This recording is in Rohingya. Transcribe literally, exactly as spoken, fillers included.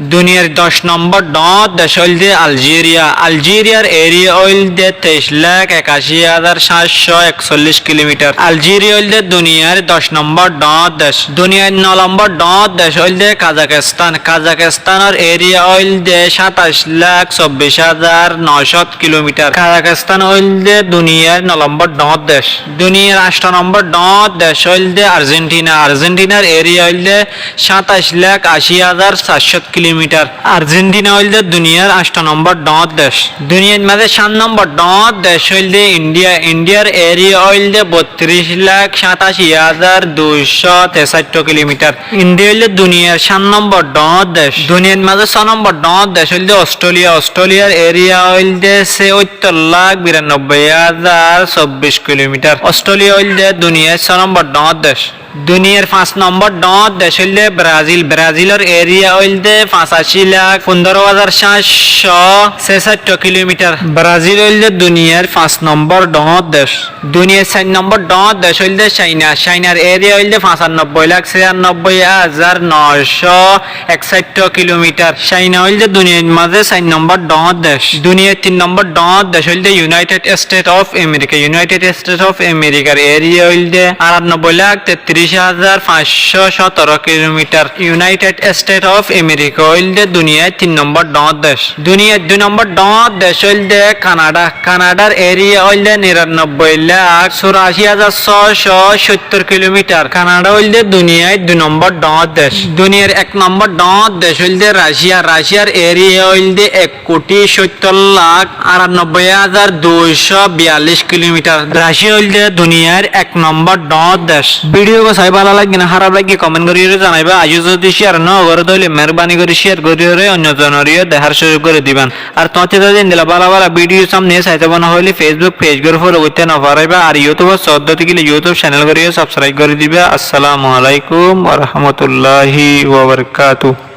Duniyair doc nombor dhoóñr dec óilde Aljeriya. Aljeriyair eriya óilde teic lák ekací házar háñtcó ekcollíc kilómitar. Aljeriya óilde duniyair doc nombor dhoóñr dec. Duniyair no nombor dhoóñr dec óilde Kazakistan. Kazakistánor eriya óilde háñtaic lák sobbic házar nocó kilómitar. Kazakistan óilde duniyair no nombor dhoóñr dec. Duniyair añctho nombor dhoóñr dec óilde Arjentina. Arjentinar eriya óilde háñtaic lák ací házar saircó kilómitar. Arjentina óilde duniyair añctho nombor dhoóñr dec. Duniyair mazé háñt nombor dhoóñr dec óilde Indiya. Indiyar eriya óilde bottiríc lák háñtací házar duicó tesáitto kilómitar. Indiya óilde duniyair háñt nombor dhoóñr dec. Duniyair mazé só nombor dhoóñr dec óilde Ostréliya. Ostréliyair eriya óilde seóttor lák biranobboi házar sobbic kilómitar. Ostréliya óilde duniyair só nombor dhoóñr dec. Duniyair fañs nombor dhoóñr dec óilde Brazil. Brazilor eriya óilde fañsací lák fundóro házar háñtcó sesáitto kilómitar. Brazil óilde duniyair fañs nombor dhoóñr dec. Duniyair sair nombor dhoóñr dec óilde Caina. Cainar eriya óilde fañsanobboi lák seanobboi házar nocó eksáitto kilómitar. Caina óilde duniyair mazé sair nombor dhoóñr dec. Duniyair tin nombor dhoóñr dec óilde United States of America. United States of Americar eriya óilde añçanobboi lák tettiríc házar fañscó cótoro kilómitar. United States of America óilde duniyair tin nombor dhoóñr dec. Duniyair dui nombor dhoóñr dec óilde Kanada. Kanadar eriya óilde nirannobboi lák cúrací házar sócó cóttor kilómitar. Kanada óilde duniyair dui nombor dhoóñr dec. Duniyair ek nombor dhoóñr dec óilde Raciya. Raciyar eriya óilde ek kuthi cóttor lák añçanobboi házar duicó biyallíc kilómitar. Raciya óilde duniyair ek nombor dhoóñr dec. Bidiyó gán sai bála laiggé né háraf laiggé komen goríyoré zanaiba. Aijjó zodi ciyar no goró dé óile meérbani gorí ciyar goríyoré oinno zonoré yó dehár cúzuk gorí diban. Ar tuáñtte zodi endilla bála bála bidiyó samne saité mone hoilé Facebook pej gán folo goitté no faráiba. Ar YouTube ot sóddo tákile YouTube cenel gán yó sabskraib gorí diba. Assalamu alaikum wa rahmatullahi wa barakatuhu.